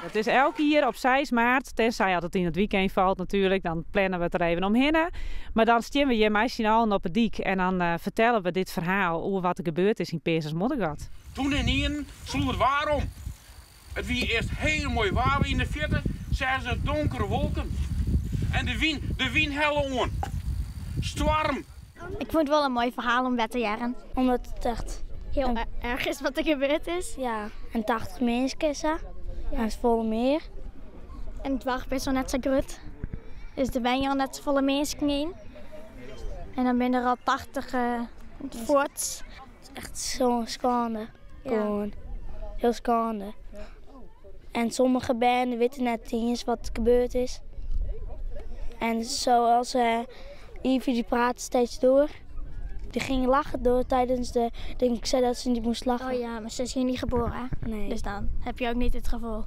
It is elk jier op 6 maart, tenzij as it yn it wykein falt natuerlik, dan planne we it der even omhinne. Mar dan stean we hjir mei syn allen op 'e dyk en dan fertelle we dit ferhaal oer wat der gebeurd is yn Peazens-Moddergat. Toen ynienen sloech it waar om. It wie earst hiel moai waar, mar yn de fierte seagen se donkere wolken. En de wyn, de wyn helle oan. Stoarm! Ik fûn it wol in moai ferhaal om wer te hearren. Omdat it echt hiel erch is wat der gebeurd is. Ja, en 80 minsken sa. En it folle mear. En it doarp is al net sa grut. Dus der wenje al net safolle minsken yn. En dan binne der al 80 fuort. It is echt zo'n skande. Gewoan. Hiel skande. En sommige bern witte net iens wat der gebeurd is. En zoals Ivy die praat steeds door. Die ging lachen door tijdens de ding. Ik zei dat ze niet moest lachen. Oh ja, maar ze is hier niet geboren. Nee. Dus dan heb je ook niet het gevoel.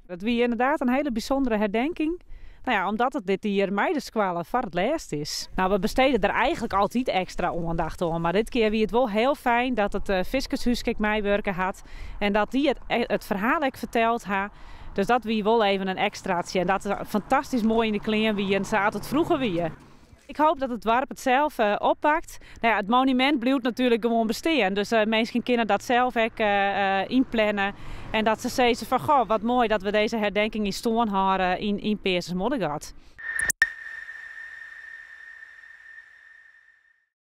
It wie ynderdaad in hiele bysûndere herdenking. No ja, omdat it dit jier mei de skoalle foar it lêst is. No, we bestede der eigentlik altyd ekstra oandacht oan, mar dit kear wie it wol hiel fijn dat it Fiskershúske ek meiwurke hat en dat dy it ferhaal ek ferteld ha. Dus dat wie wol even in ekstratsje en dat se fantastysk moai yn de klean wienen sa as it froeger wie. Ik hoop dat it doarp it sels oppakt. No ja, it monumint bliuwt natuerlik gewoan bestean, dus minsken kinne dat sels ek ynplanne. En dat se sizze fan goh, wat moai dat we dizze herdenking yn stân hâlde yn Peazens-Moddergat.